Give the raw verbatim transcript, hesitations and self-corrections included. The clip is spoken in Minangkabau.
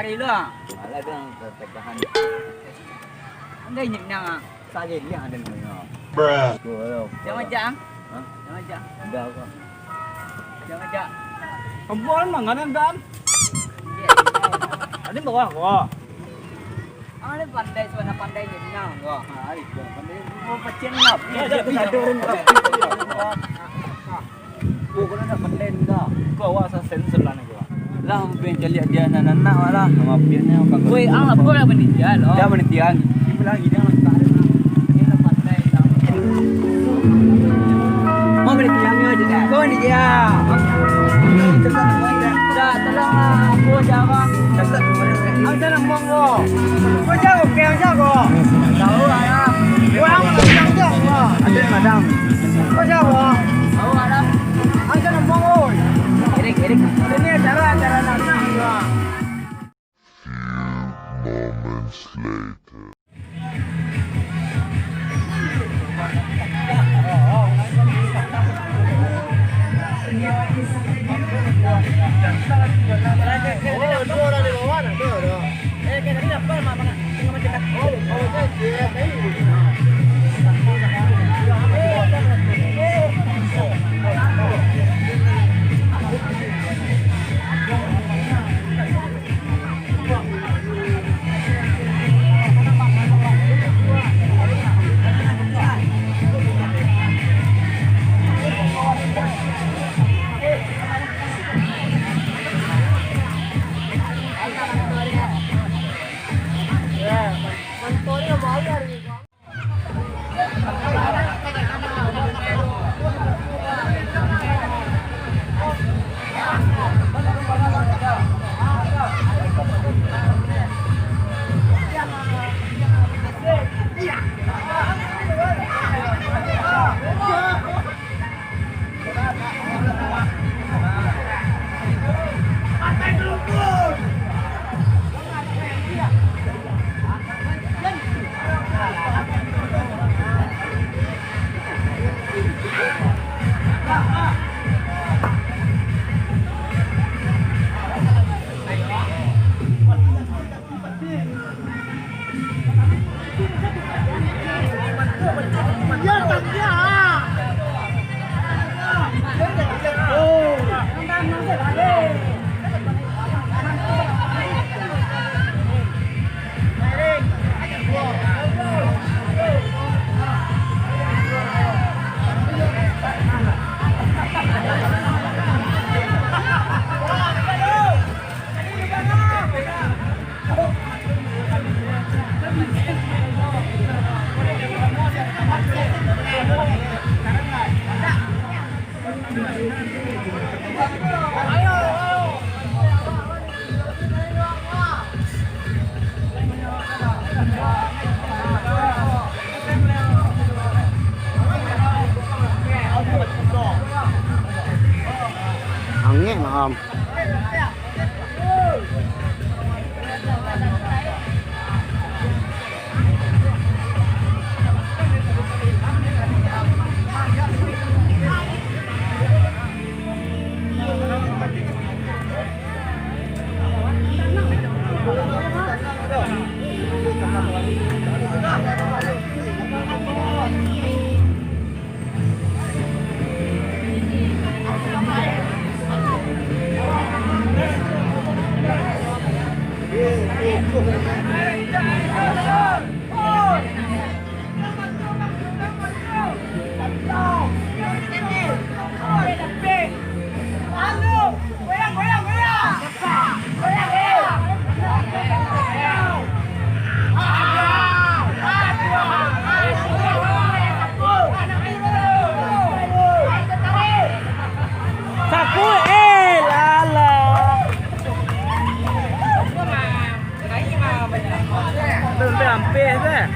Ayolah. Alah, dah, dah, dah tahan. Anggai nyenyang, ah. Sageliang ado namonyo. Bruh. Jangan majak, ah. Hah? Jangan majak. Udah, kok. Jangan majak. Kebun manganan, Dan. Iya. Ada bawah, kok. Ah, ni pandai, suara pandai nyenyang, kok. Ah, itu pandai. Mau pacen ngap. Iya, iya, iya. Pokoknyo nak pandai dah. Kau awak asa sensor lah ni, kau. Lah, ambo pengen caliak dia nan anak wak lah. Mampirnyo, Kang. Woi, ang lapor lah panitia lo. Dia panitia. Tipu lagi dia, Kang. Dia lah pandai, Kang. Mau panitia ni aja dah. Kau ni dia. Dah, tolonglah, aku aja, Bang. Aku aja nak ngomong, kau. Kau jago, kau jago. Tahu lah, ya. Kau yang mana, kau jago. Ada madam. Kau jago. Tahu lah. Aja nembang, oi. Irik, irik. Ini acara, acara anak-anak, ya. Angek, Mam. Sapu, eh, lala. Sampai hampir dah.